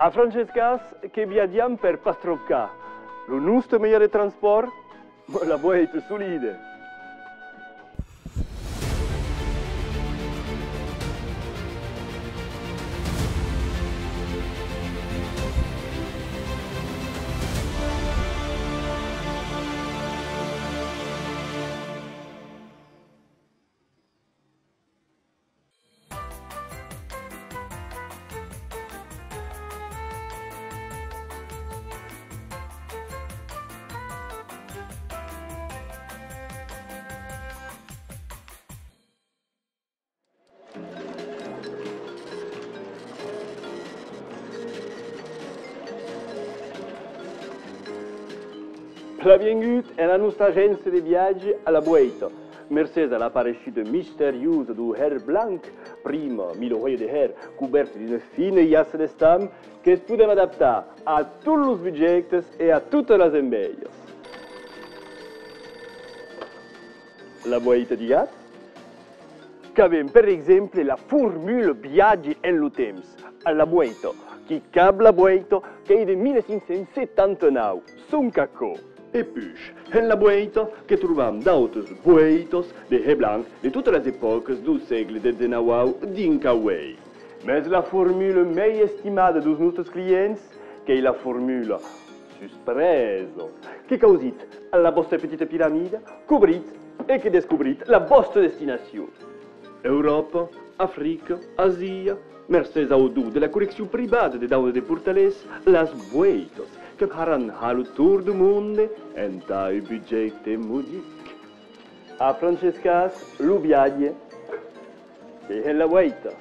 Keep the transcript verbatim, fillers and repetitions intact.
A Francescas que viatjam per pas tròp car. Lo nòste mejan de transpòrt? La boèita solide! Plan viengut en la nòsta agéncia de viatge a la boèita. Mercés a l'apareishuda misteriosa dau hèr blanc, prima milhorada de hèr cobèrta d'una fina jaça d'estam, que's podèm adaptar a tots los budgèctes e a totas las envejas. La boèita de gat? Qu'avèm, per exemple, la formula viatge en lo temps, la boèita, qui cap la boèita qu'ei de mila cinc cents setanta-nau, sonque aquò. E puish, en la boèita que trobam d'autas boèitas de hèr blanc de totas las epòcas dau sègle dètz-e-nau dinc a uei. Mès la formula mei estimada deus nòstes clients qu'ei la formula suspresa. Que causitz la vòsta petita piramida, qu'obritz e que descobritz la vòsta destinacion. Euròpa, Africa, Asia, mercés au don de la colleccion privada de Dauna de Portalés, las boèitas que haràn har lo torn dau monde entà un budgèt modic. A Francescas, lo viatge, qu'ei en la boèita.